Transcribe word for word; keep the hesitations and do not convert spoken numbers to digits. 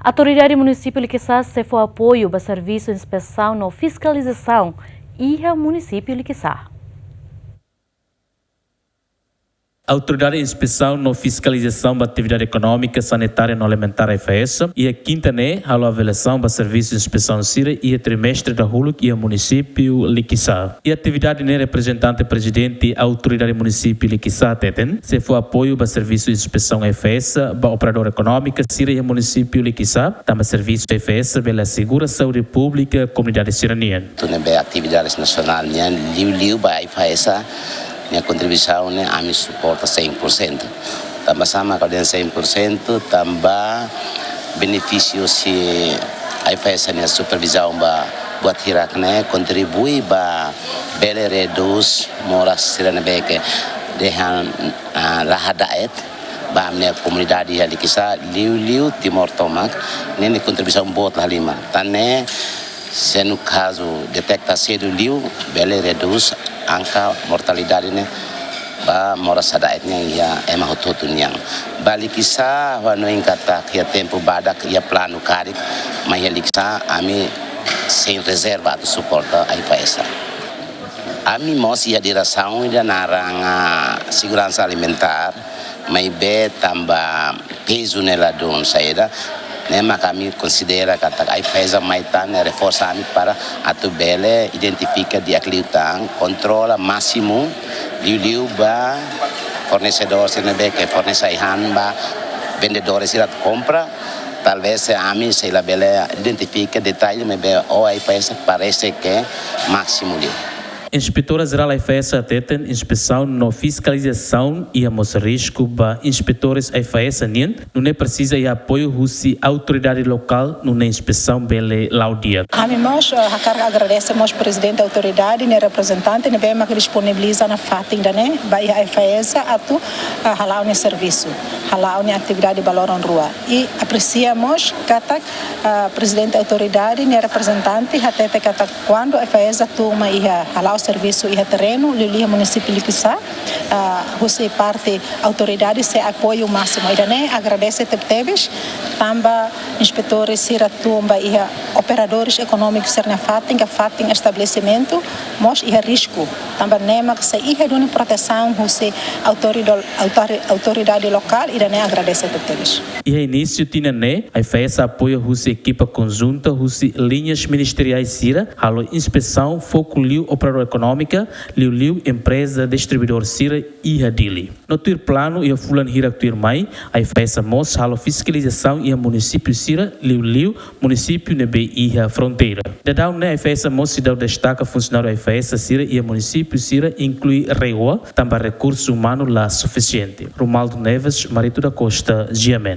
Autoridade Munisípiu Likisá sei fó apoiu ba servisu inspesaun no fiskalizasaun iha Munisípiu Likisá. Autoridade Inspesaun no Fiskalizasaun ba Atividade Ekonómika, Sanitária no Alimentár, AIFAESA, iha kinta ne'e halo avaliasaun ba servisu inspesaun sira iha trimestre dahuluk iha Munisípiu Likisá. Iha atividade ne'e reprezentante Prezidente Autoridade Munisípiu Likisá hateten, sei fó apoiu ba servisu inspesaun AIFAESA ba operadór ekonómika sira iha Munisípiu Likisá, tanba servisu AIFAESA bele asegura saúde públika komunidade sira-nian. Atu ne'ebé atividades nasionál nian liuliu ba AIFAESA, nia kontribuisaun ne'e ami suporta cem por cento. Tanba sá mak ha'u dehan cem por cento, tanba benefísiu husi AIFAESA nia supervizaun ba buat hirak ne'e kontribui ba bele redús moras sira ne'ebé ke dehan, ah, la hada'et ba ami-nia komunidade iha Likisá, liuliu Timor tomak, ne'e nia kontribuisaun boot la halimar. Tan ne'e, se no kazu deteta sedu liu, bele redús angka mortalidade ne'e ba moras hada'et nian iha ema hotu-hotu nian. Ba Likisá, ha'u hanoin katak iha tempu badak iha planu karik, mai iha Likisá, ami sein rezerva atu suporta AIFAESA. Ami mós iha diresaun ida naran, ah, seguransa alimentár, maibé tanba pezu ne'e ladún saida, ne'e mak ami konsidera katak AIFAESA mai tan ne'e reforsa ami para atu bele identifika di'ak liután, kontrola másimu, liuliu ba fornesedór sira ne'ebé ke fornese ai-han ba vendedores sira atu kompra, talvés se ami sei la bele identifika detalle, maibé ho AIFAESA parese ke másimu liu. Inspetora Jerál AIFAESA hateten, inspesaun no fiskalizasaun iha mós risku ba inspetores AIFAESA nian, nune'e presiza iha apoiu husi autoridade lokál, nune'e inspesaun bele la'o di'ak. Ami mós, eh, hakarak agradese mós Prezidente Autoridade nia reprezentante ne'ebé mak disponibiliza nafatin ida-ne'e ba iha AIFAESA atu, eh, hala'o nia servisu, hala'o nia atividade ba loron rua. I apresia mós katak, eh, Prezidente Autoridade nia reprezentante hatete katak kuandu AIFAESA tun mai iha hala'o servisu iha terrenu, liuliu iha Munisípiu Likisá, ah, husi parte autoridade sei apoiu másimu. Ida-ne'e agradese tebetebes, tanba inspetór sira tun ba iha operadores ekonómikus sira-nia fatin, ka fatin estabelesimentu, mós iha risku. Tanba ne'e mak sei iha duni protesaun husi autoridol-, autori-, autoridade lokál, ida-ne'e agradese tebetebes. Iha inísiu tinan ne'e, AIFAESA apoia husi ekipa konjunta husi liñas ministeriais sira, halo inspesaun foku liu operadór ekonómika, liuliu empreza distribuidór sira iha Dili. No tuir planu iha fulan hirak tuirmai, AIFAESA mós halo fiskalizasaun iha munisípiu sira, liuliu munisípiu ne'ebé iha fronteira. Daudaun ne'e AIFAESA mós seidauk destaka funsionáriu AIFAESA sira iha munisípiu sira inklui RAEOA, tanba rekursu umanu la sufisiente. Romualdo Neves, Marito da Costa, GMN.